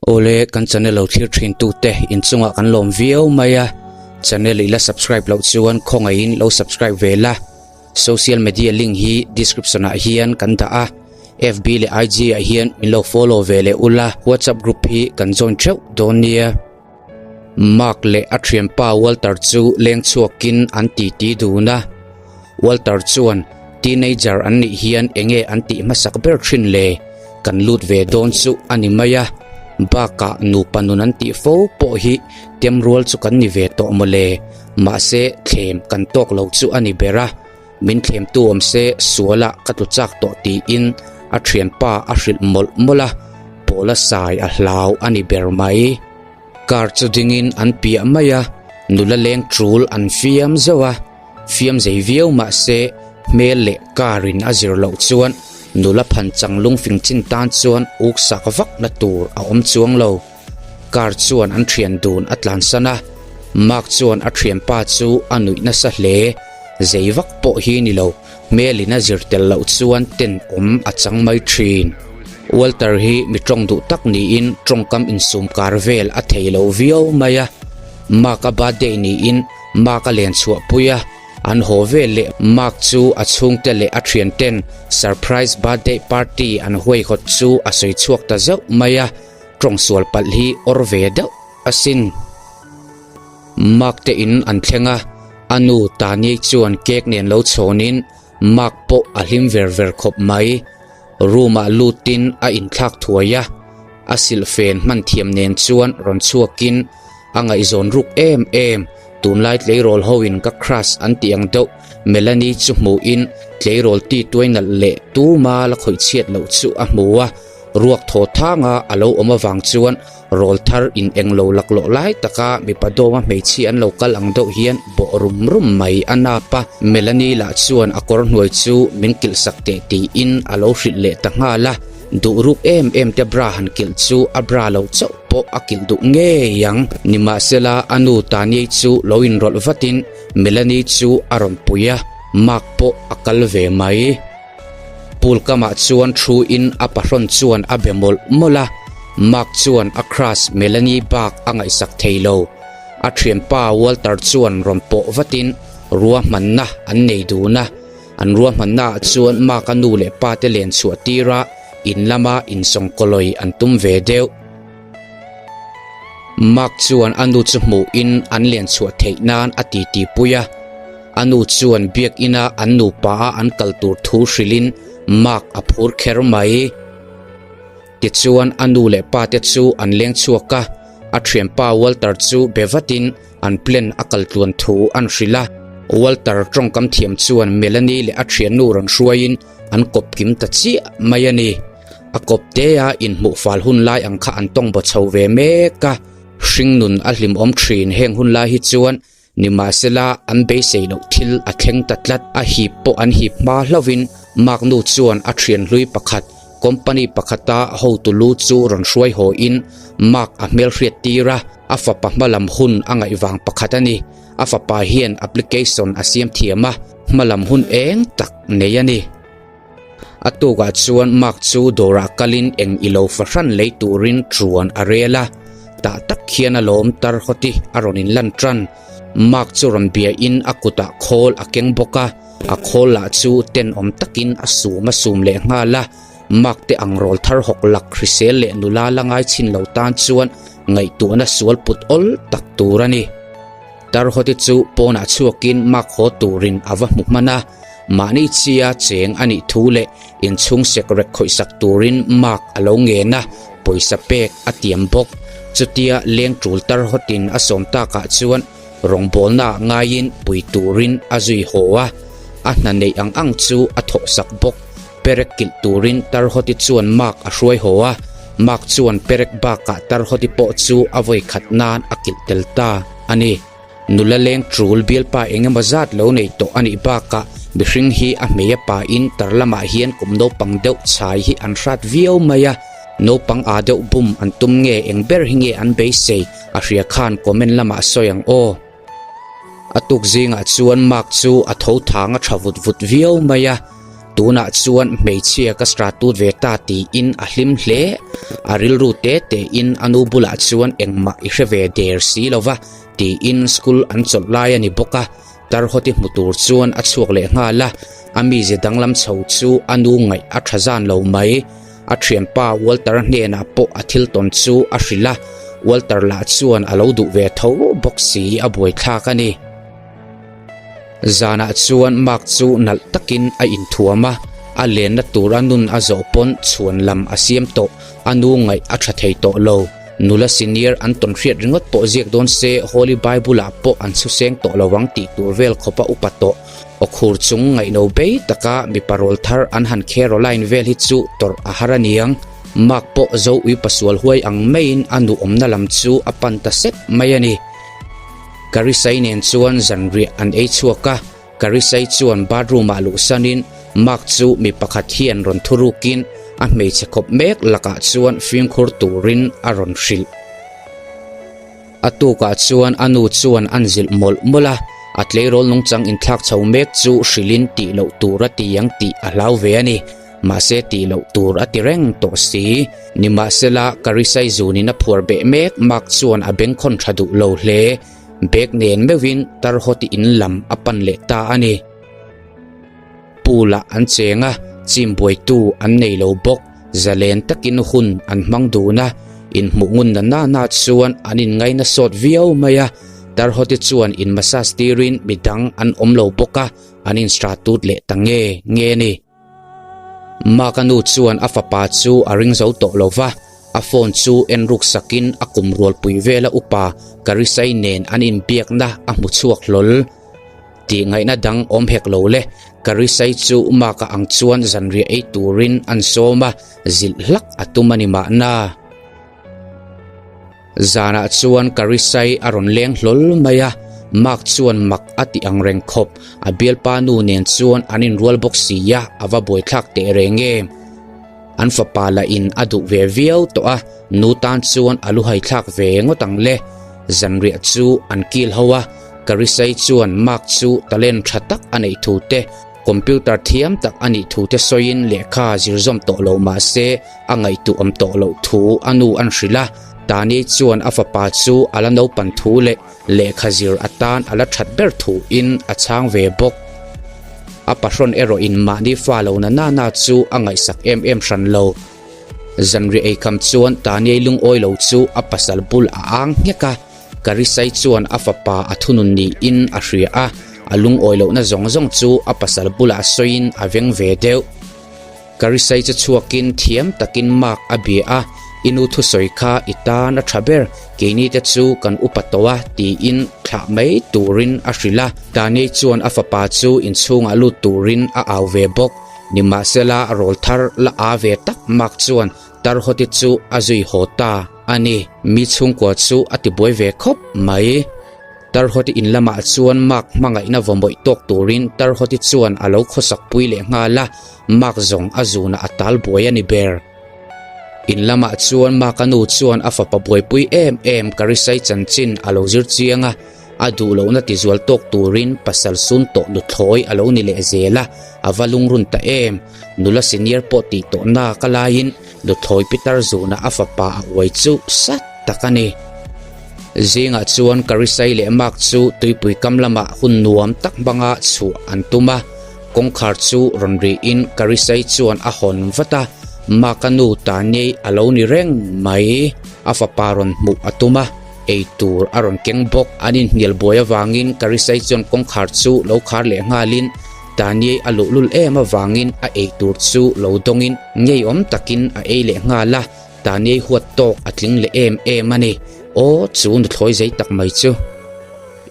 Awle kan channel lo thlir thin tute inchungah kan lawm viau mai a, channel ila subscribe loh chuan khawngaihin lo subscribe ve la, social media link hi description ah hian kan dah a, FB leh IG ah hian min lo follow ve leh ula, WhatsApp group hi kan join theuh dawn nia. Mark leh a thianpa Walter chu leng chhuakin an titi dun a. Walter chuan, Teenager an nih hian enge an tih hmasak ber thin le? Kan lut ve dawn chu a ni mai a. Bakah nupa nun an tih fo pawh hi temrual chu kan ni ve tawh maw le? Mahse thlem kan tawk lo chu a ni ber a. Min thlemtu awm se sualah ka tlu chak tawh tiin a thianpa a hrilh mawlh mawlh a, Pawla sai a hlau a ni ber mai. Car chu dingin an piah mai a, nula leng tul an fiam zauh a, fiam zei viau mah se hmel leh car in a zir loh chuan nula phan chang lungfing chin tan chuan uk sak vak na tur a awm chuang lo. Car chuan an thian dun a tlansan a, Mark chuan a thianpa chu a nuih nasa hle. Zei vak pawh hi ni lo, hmelin a zir tel loh chuan ten awm a chang mai thin. Walter hi mi tawng duh tak niin tawngkam insum kar vel a thei lo viau mai a. Mark-a birthday niin Mark-a len chhuah pui a, an haw vel leh Mark chu a chhungte leh a thianten surprise birthday party an huaihawt chu a sawi chhuak ta zauh mai a. Tawng sual palh hi awr ve deuh asin. Mark te in an thleng a, a nu Taniei chuan cake nen lo chhawnin Mark pawh a hlim ver ver khawp mai. Room ah lutin a inthlak thuai a, a silhfen hman thiam nen chuan rawn chhuakin a ngaihzawn ruk em em. Tunlai tleirawl hoin ka crush an tih ang deuh Melanie chu hmuhin tleirawl ti tuai nalh leh tuma la khawih chhiat loh chu a hmu a. Ruak thaw thanga a lo awm avang chuan rawl thar in eng lo laklawh lai taka mipa dawma hmeichhia an lo kal ang deuh hian bawh rum rum mai a nap a. Melanie lah chuan a kawr hnuai chu min kilh sak teh tiin a lo hrilh leh ta nghal a. Duh ruk em em te bra han kilh chu a bra lo chauh pawh a kilh duh ngei ang. Nimahsela a nu Taniei chu lo inrawlh vatin Melanie chu a rawn pui a, Mark pawh a kal ve mai. Pool kamah chuan thu in a pahrawn chuan a be mawlh mawlh a, Mark chuan a crush Melanie bak a ngaihsak thei lo. A thianpa Walter chuan rawn pawh vatin ruahmanna an nei dun a, an ruahmanna ah chuan Mark-a nu leh pa te len chhuah tir a, in lama insawngkawlawi an tum ve deuh. Mark chuan a nu chu hmuhin an len chhuah theih nan a titi pui a. A nu chuan biakina an nupa a an kal tur thu hrilhin Mark a phur kher mai. Tichuan a nu leh pa te chu an leng chhuak a, a thianpa Walter chu be vatin an plan a kal tluan thu an hrilh a. Walter tawngkam thiam chuan Melanie leh a thiannu rawn hruaiin an kawp kim ta chiah mai a ni. A kawp te a inhmuh fal hun lai ang kha an tawng baw chho ve mek a, hringnun a hlimawm thin heng hun lai hi chuan Nimahsela, an beisei loh thil a thleng ta tlat. A hip pawh an hip hma hlauhin Mark nu chuan a thian hlui pakhat, company pakhata hotu lu chu rawn hruai hawiin Mark a hmelhriat tir a, a fapa hmalam hun a ngaih vang pakhat a ni. A fapa hian application a siam thiam a, hmalam hun eng tak nei a ni. A tukah chuan Mark chu dawrah kalin eng i lo fahran lei turin chuan a rel a, tah tak hian a lawm tar hawti a rawn inlan tan. Mark chu rawn biain a kutah khawl a keng bawk a, a khawl lah chu tenawm takin a sum a sum leh nghal a. Mark te ang rawl thar hawk lak hrisel leh nula la ngai chhin lo tan chuan ngaihtuahna sual put awl tak tur a ni. Tar hawti chu pawnah chhuakin Mark haw turin a va hmu hman a. Mahni chia cheng a nih thu leh inchhung sekrek khawihsak turin mark a lo ngen a, pawisa pek a tiam bawk. Chutia leng tul tar hawtin a sawm takah chuan rawngbawlnaah ngaiin pui turin a zui haw a, a hna neih ang ang chu a thawhsak bawk. Perek kilh turin tar hawti chuan mark a hruai haw a, mark chuan perek bakah tar hawti pawh chu a vawi khat nan a kilh tel ta a ni. Nula leng tul bialpa eng emaw zat lo nei tawh a nih bakah mihring hi a hmei a pain tar lamah hian kum naupang deuh chhai hi an hrat viau mai a, naupang aa deuh bum an tum nge eng ber hi nge an beisei a hria khan comment lamah sawi ang aw. A tuk zingah chuan Mark chu a tho thang a tha vut vut viau mai a. Tunah chuan hmeichhia ka stratut ve ta tiin a hlim hle. A rilru te tein a nu bulah chuan engmah i hre ve der si lo va tiin school an chawlh lai a ni bawk a. Tarhawti hmu tur chuan a chhuak leh nghal a, a mize danglam chho chu a nu ngaih a tha zan lo mai. A thianpa Walter hnenah pawh a thil tawn chu a hrilh a, Walter lah chuan a lo duh ve tho bawk si a buaithlak a ni. Zanah chuan Mark chu nalh takin a inthuam a, a lenna tur a nun a zawh pawn chhuan lam a siam tawh, a nu ngaih a tha thei tawh lo. Nula senior an tawn hriat ringawt pawh ziak dawn se Holy Bible ah pawh an chhuseng tawh lo ang tih tur vel khawpa upa tawh. Awkhur chung ngaihno bei taka mipa rawl thar an han Caroline vel hi chu tawrh a har aniang. Mark pawh zo ui pasual huai ang maiin a nu awmna lam chu a pan ta sek mai a ni. Karisai nen chuan zanriah an ei chhuak a, Karisai chuan bathroom ah luhsanin Mark chu mi pakhat hian rawn thurukin a hmeichhe khawp mek lakah chuan fimkhur turin a rawn hrilh. A tukah chuan a nu chuan an zilh mawlh mawlh a, a tleirawl nungchang inthlak chho mek chu hrilhin tih loh tur a ti ang tih a hlau ve a ni. Mahse tih loh tur a ti reng tawh si. Nimahsela, Karisai zunin a phuar beh mek Mark chuan a bengkhawn tha duh lo hle. Bag nen meuhin Tarhawti in lam a pan leh ta a ni. Pool ah an cheng a, chim buaitu an nei lo bawk. Zalen takin hun an hmang dun a, inhmuh ngun na na na chuan an inngaina sawt viau mai a. Tarhawti chuan in massage tirin midang an awm lo bawk a, an instratut leh ta nge nge a ni. Mark-a nu chuan a fapa chu a ring zo tawh lo va, a phone chu en ruk sakin a kum rualpui vela upa Karisai nen an inbiakna a hmu chhuak hlawl. Tih ngaihna dang awm hek lo le, Karisai chu Mark-a ang chuan zanriah ei turin an sawm a, zilh hlak a tum a ni mahna. Zanah chuan Karisai a rawn leng hlawl mai a, Mark chuan mak a ti ang reng khawp, a bialpa nu nen chuan an inrual bawk si a, a va buaithlak teh reng em. An fapa lah in a duh ve viau tawh a, nu tan chuan a luhai thlak ve ngawt ang le. Zanriah chu an kil ho a, Karisai chuan Mark chu talent tha tak a neih thu te, Computer thiam tak a nih thu te sawiin lehkha zir zawm tawh lo mah se a ngaihtuah awm tawh loh thu a nu an hrilh a, Tani chuan a fapa chu a la naupan thu leh lehkha zir atan a la that ber thuin a chhang ve bawk. A pahrawn erawhin mahni fa lo na nana chu a ngaihsak em em hran lo. Zanriah eikham chuan Tani lungawi lo chu a pasal bul a ang nghek a. Karisai chuan a fapa a thunun niin a hria a, a lungawi lohna zawng zawng chu a pasal bulah sawiin a veng ve deuh. Karisai chu chhuakin thiam takin Mark a bia a, I nu thusawi kha i tan a tha ber, keini te chu kan upa tawh a tiin thlah mai turin a hrilh a. Tani chuan a fapa chu inchhungah lut turin a au ve bawk. Nimahsela rawlthar la aa ve tak Mark chuan Tarhawti chu a zui haw ta a ni. Mi chhungkua chu a tibuai ve khawp mai. Tarhawti in lamah chuan Mark hmangaihna vawmawih tawk turin Tarhawti chuan a lo khawsak pui leh nghal a, Mark zawng a zunah a tal buai a ni ber. In lamah chuan Mark-a nu chuan a fapa buaipui em em Karisai chanchin a lo zir chiang a, A duh lohna tizual tawk turin pasal sun tawh nuthlawi a lo ni leh zel a, a va lungrun ta em. Nula senior pawh tih tawh nak a laiin nuthlawi pitar zuna a fapa a uai chu sat tak a ni. Zingah chuan Karisai leh Mark chu tuipui kam lamah hun nuam tak hmanga chhuah an tum a, kawngkhar chu rawn rihin Karisai chuan a hawn vat a, Mark-a nu ta ngei a lo ni reng mai. A fapa rawn hmuh a tum a. Ei tur a rawn keng bawk. An inhnial buai avangin Karisai chuan kawngkhar chu lo khar leh nghalin Taniei a luhlul em avangin a ei tur chu lo dawngin ngeiawm takin a ei leh nghal a, Taniei huat tawk a tling leh em em a ni. Aw, chu nuthlawi zei tak mai chu.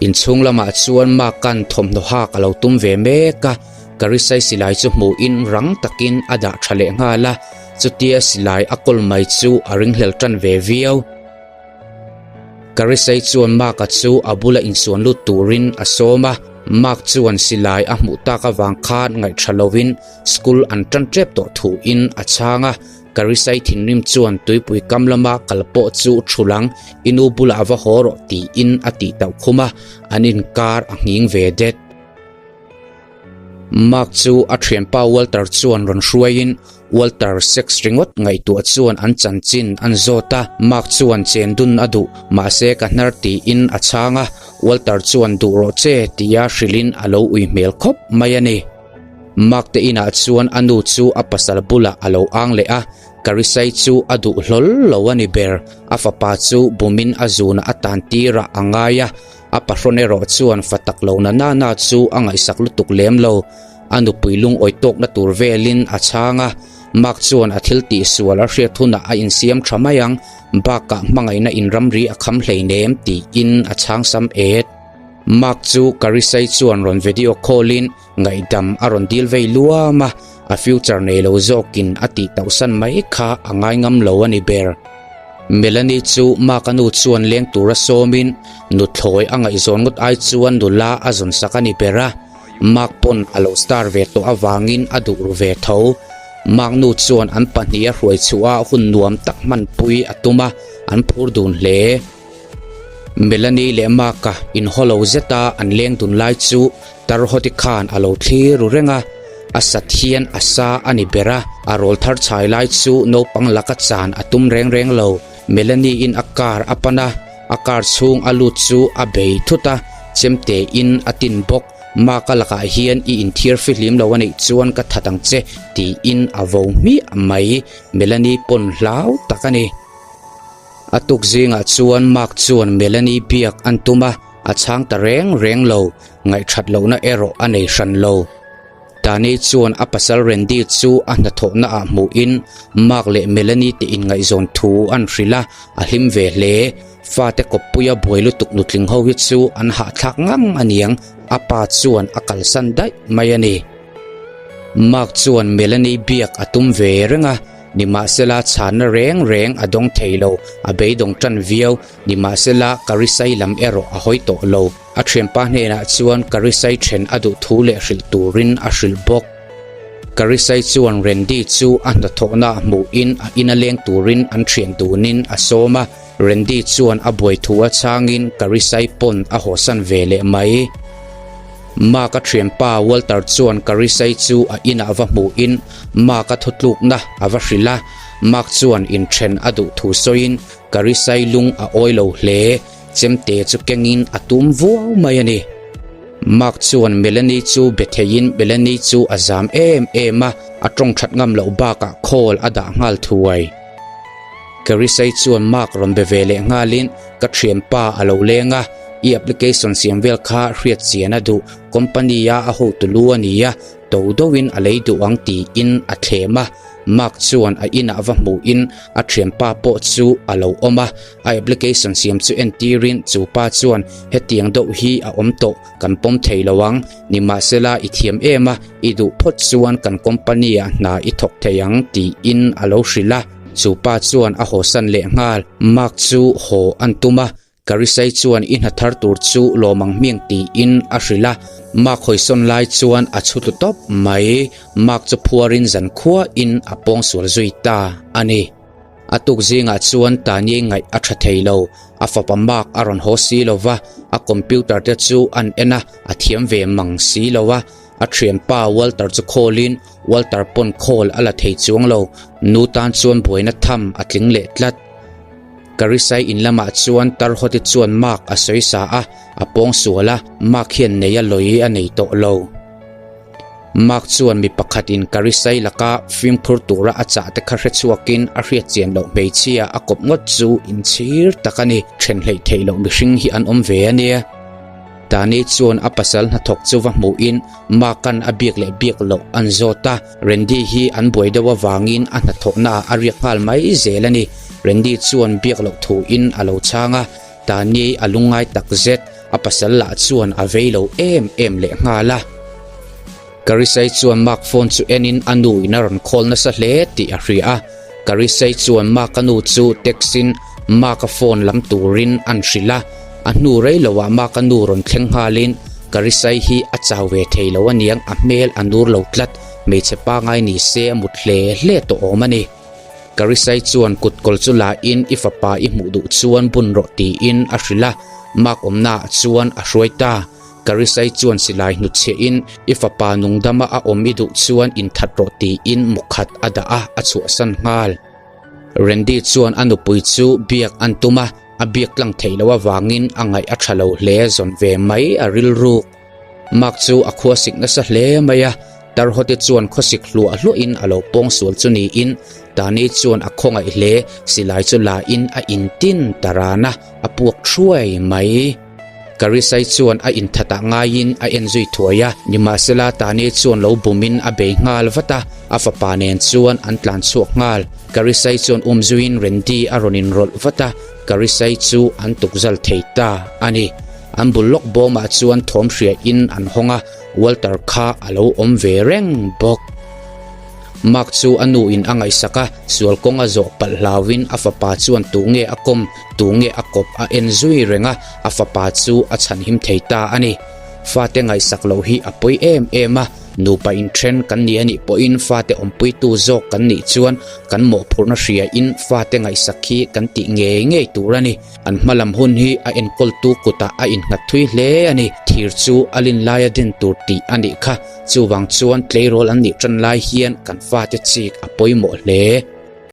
Inchhung lamah chuan Mark-a'n thawmhnaw hak a lo tum ve mek a, Karisai silai chu hmuhin rang takin a dah tha leh nghal a, chutia silai a kawl mai chu a ringhlel tan ve viau. Karisai chuan Mark-a chu a bula insuan lut turin a sawm a, Mark chuan silai a hmuh tak avang khan ngaihṭha lovin school an ṭan ṭep tawh thuin a chhang a. Karisai thinrim chuan tuipui kam lama kal pawh chu ṭhul ang, i nu bulah va haw rawh tiin a tih tauh khum a, an inkar a nghing ve det. Mark chu a thianpa Walter chuan rawn hruaiin Walter sex ringawt ngaihtuah chuan an chanchin an zawt a, Mark chuan chen dun a duh, mahse ka hnar tiin a chhang a, Walter chuan duh rawh che tia hrilhin a lo ui hmel khawp mai a ni. Mark te inah chuan a nu chu a pasal bulah a lo ang leh a, Karisai chu a duh hlawl lo a ni ber, a fapa chu bumin a zunah a tan tirah a ngai a, a pahrawn erawh chuan fa tak lo na na na chu a ngaihsak lutuk lem lo. A nupui lungawi tawkna tur velin a chhang a, Mark chuan a thil tih sual a hriat hunah a insiam tha mai ang, bakah hmangaihna in ramri a kham hleinem tiin a chhang sam et. Mark chu Karisai chuan rawn video call in ngaihdam a rawn dil vei luam a, a future nei lo zawkin a tih tauhsan mai kha a ngai ngam lo a ni ber. Melanie chu Mark-a nu chuan leng tura sawmin nuthlawi a ngaihzawn ngawt ai chuan nula a zawn sak a ni ber a. Mark pawn a lo star ve tawh avangin a duh ru ve tho. Mark nu chuan an pahniha hruai chhuah a hun nuam tak hmanpui a tum a, an phur dun hle. Melanie leh Mark-a inhaw lo zeta an leng dun lai chu Tarhawti khan a lo thlir ru reng a, a sat hian a sa a ni ber a, a rawl thar chhai lai chu naupang laka chan a tum reng reng lo. Melanie-in a car a pan a. A car chhung a lut chu a bei thut a, chemte in a tin bawk. Mark-a lakah hian i inthiar fihlim lo a nih chuan ka that ang che tiin a vo hmiah mai. Melanie pawn hlau tak a ni. A tuk zingah chuan Mark chuan Melanie biak an tum a, a chhang ta reng reng lo. Ngaihthat lohna erawh a nei hran lo. Tani chuan a pasal Randy chu a hnathawhna ah hmuhin Mark leh Melanie te inngaihzawn thu an hrilh a, a hlim ve hle. Fate kawppuia buai lutuk nutling ho hi chu an hahthlak ngang a niang, a pa chuan a kalsan daih mai a ni. Mark chuan Melanie biak a tum ve reng a, nimahsela chhanna reng reng a dawng thei lo, a beidawng tan viau, nimahsela Karisai lam erawh a hawi tawh lo. A thianpa hnenah chuan Karisai then a duh thu leh hrilh turin a hrilh bawk. Karisai chuan Randy chu a hnathawhna hmuhin a ina leng turin an thian dunin a sawm a, Randy chuan a buai thu a chhangin Karisai pawn a hawsan ve leh mai. Mark-a thianpa Walter chuan Karisai chu a inah va hmuhin Mark-a thutlukna a va hrilh a, Mark chuan inthen a duh thu sawiin Karisai lung a awi lo hle. Chemte chu kengin a tum vuau mai a ni. Mark chuan Melanie chu be theiin Melanie chu a zam em em a, a tawng that ngam loh bakah call a dah nghal thuai. Kerisei chuan Mark rawn be ve leh nghalin ka thianpa a lo leng a, i application siam vel kha hriat chian a duh, company a a hotu lu a ni a, to deuhin a lei duh ang tiin a thlem a. Mark chuan a inah va hmuhin a thianpa pawh chu a lo awm a, A application siam chu entirin chu pa chuan hetiang deuh hi a awm tawh kan pawm thei lo ang, nimahsela i thiam em a, i duh phawt chuan kan company ah hna i thawk thei ang tiin a lo hrilh a. Chu pa chuan a hawsan leh nghal. Mark chu haw an tum a, Karisai chuan i hna thar tur chu lawm ang hmiang tiin a hrilh a. Mark hawisawn lai chuan a chhu tlu tawp mai. Mark chu phuarin zankhuain a pawngsual zui ta a ni. A tuk zingah chuan Tani ngaih a tha thei lo, a fapa mark a rawn haw si lo va, a computer te chu an en a, a thiam ve mang si lo a, a thianpa Walter chu call in Walter pawn call a la thei chuang lo, nu tan chuan buaina tham a tling leh tlat. Karisai in lamah chuan Tarhawti chuan mark a sawi sa a, a pawng sual a, mark hian nei a lawi a nei tawh lo. Mark chuan mi pakhatin Karisai laka fimkhur tura a chah te kha hre chhuakin a hriat chian loh hmeichhia a kawp ngawt chu inchhir tak a ni. Then hleih theih loh mihring hi an awm ve a nia. Tani chuan a pasal hnathawk chu va hmuhin Mark-a'n a biak leh biak loh an zawt a, Randy hi an buai deuh avangin a hnathawhnaah a riak nghal mai zel a ni. Randy chuan biak loh thuin a lo chhang a, Tani a lungngai tak zet. A pasal lah chuan a vei lo em em leh nghal a. Karisai chuan Mark phone chu enin a nu in a rawn call nasa hle tih a hria a. Karisai chuan Mark a nu chu text in Mark a phone lam turin an hrilh a. A hnu rei lo ah Mark a nu rawn thleng nghalin Karisai hi a chau ve thei lo aniang a hmel a nur lo tlat, hmeichhe pangai ni se a mut hle hle tawh awm a ni. Karisai chuan kutkawl chu la in i fapa i hmuh duh chuan bun rawh tiin a hrilh a, Mark awmnaah chuan a hruai ta. Karisai chuan silai hnutchhiahin, I fapa nungdama a awm i duh chuan inthat rawh tiin mukhat a dah a, a chhuahsan nghal. Randy chuan a nupui chu biak an tum a, a biak tlang theih loh avangin a ngaih a tha lo hle zawn ve mai a rilruk. Mark chu a khuasik nasa hle mai a, Tarhote chuan khawsik hluah hluahin a lo pawng sual chu niin Tani chuan a khawngaih hle, silai chu la in a intin ta ran a, a puak thuai mai. Karisai chuan a inthatah ngaiin a en zui thuai a, nimahsela Tani chuan lo bumin a bei nghal vat a, a fapa nen chuan an tlan chhuak nghal. Karisai chuan um zuiin Randy a rawn inrawlh vat a, Karisai chu an tukzal thei ta a ni. An bul lawk bawmah chuan thawm hriain an hawng a, Walter kha a lo awm ve reng bawk. Mark chu a nu in a ngaihsak a, sual kawng a zawh palh hlauin a fapa chuan tu nge a kawm, tu nge a kawp a en zui reng a, a fapa chu a chhanhim thei ta a ni. Fate ngaihsak loh hi a pawi em em a, nupa inthen kan ni a nih pawhin fate awmpuitu zawk kan nih chuan kan mawhphurhna hriain fate ngaihsak hi kan tih ngei ngei tur a ni. An hma lam hun hi a enkawltu kutah a innghat thui hle a ni. Thir chu a lin laia din tur tih a nih kha. Chuvang chuan tleirawl an nih tan lai hian kan fate chik a pawimawh hle.